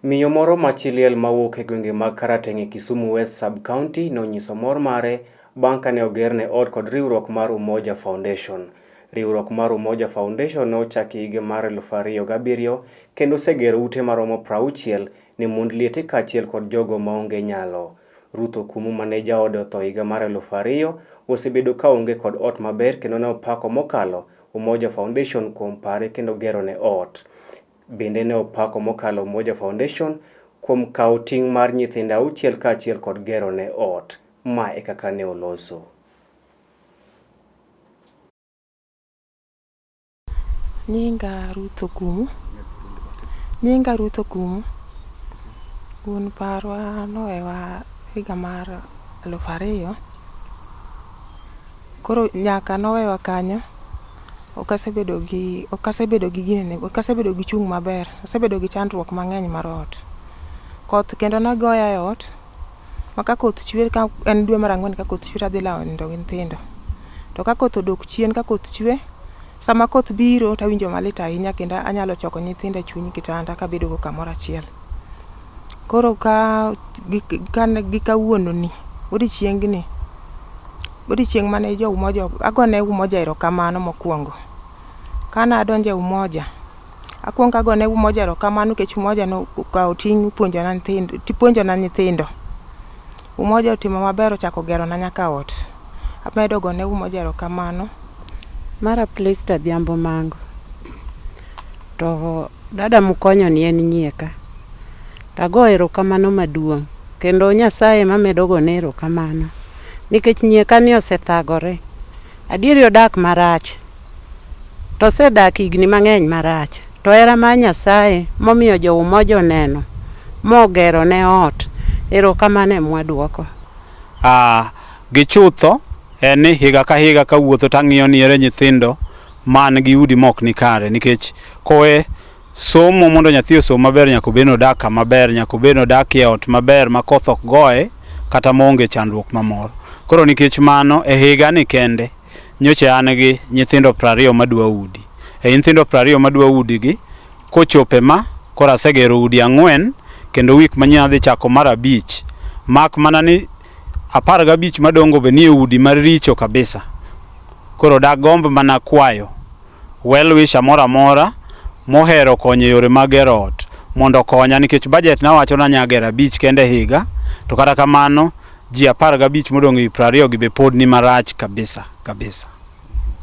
Miyo moro ma chi liel mawuok e gwenge mag Karateng' e Kisumu West Sub-County nonyiso mor mare bang' kane ogerne ot kod riwruok mar Umoja Foundation. Riwruok mar Umoja Foundation ne ochaki higa mar 2007 kendo osegero ute maromo 60 ne mond liete kaachiel kod jogo maonge nyalo. Ruth Okumu mane jaode otho higa mar 2000 osebedo ka onge kod ot maber kendo ne opako mokalo Umoja Foundation kuom pare kendo gerone ot. Bende ne opako mokalo Umoja Foundation kuom kawo ting' mar nyithinde auchiel kaachiel kod gero ne ot. Ma e kaka ne oloso. Nyinga Ruth Okumu. Nyinga Ruth Okumu. Wuon parwa nowewa higa mar 2000. Koro nyaka nowewa kanyo, ok asebedo gi ok asebedo gi ginene ok asebedo gi chung' maber. Asebedo gi chandruok mang'eny mar ot. Koth kendo ne goya e ot, ma ka koth chwe ka en dwe mar ang'wen ka koth chwe to adhi lawo nindo gi nyithindo. To ka koth odok chien ka koth chwe, sama koth biro to awinjo malit ahinya kendo anyalo choko nyithindo e chuny kitanda kabedo go kamoro achiel. Koro ka gi kawuononi, odiochiengni, odiochieng' mane jo Umoja, agone Umoja erokamano mokwongo. Kane adonjo e Umoja, akwongo agone Umoja erokamano nikech Umoja nokawo ting' puonjona nyithindo. Umoja otimo maber ochako gerona nyaka ot. Amedo gone Umoja erokamano. Mara Plista Adhiambo Mango. To Dada mukonyo ni en nyieka. To ago erokamano maduong' kendo Nyasaye ema amedo gone erokamano nikech nyieka ni osethagore. Adieri odak marach to osedak higni mang'eny marach to hera mar Nyasaye momiyo jo Umoja oneno mogero ne ot, erokamano ema waduoko. Ah, gi chutho en ni higa ka higa kawuotho tang'iyo ni ere nyithindo man gi udi mok ni kare nikech kowe somo mondo nyathi osom maber nyaka obed ni odak kama ber, nyaka obed ni odak e ot maber ma koth ok goye kata maonge chandruok mamoro. Koro nikech mano e higa ni kende nyocha an gi nyithindo 20 madwa udi. E nyithindo 20 madwa udi gi kochope ma koro asegero udi ang'wen kendo wik manyien adhi chako mar abich mak mana ni 15 madongo be nie udi maricho kabisa. Koro dagomb mana kwayo well wisher moro amora mohero konyo e yore mag gero ot mondo okonya nikech budget nawacho nanya gero abich kende e higa to kata kamano ji 15 modong' e wi 20 gi be pod ni marach kabisa kabisa.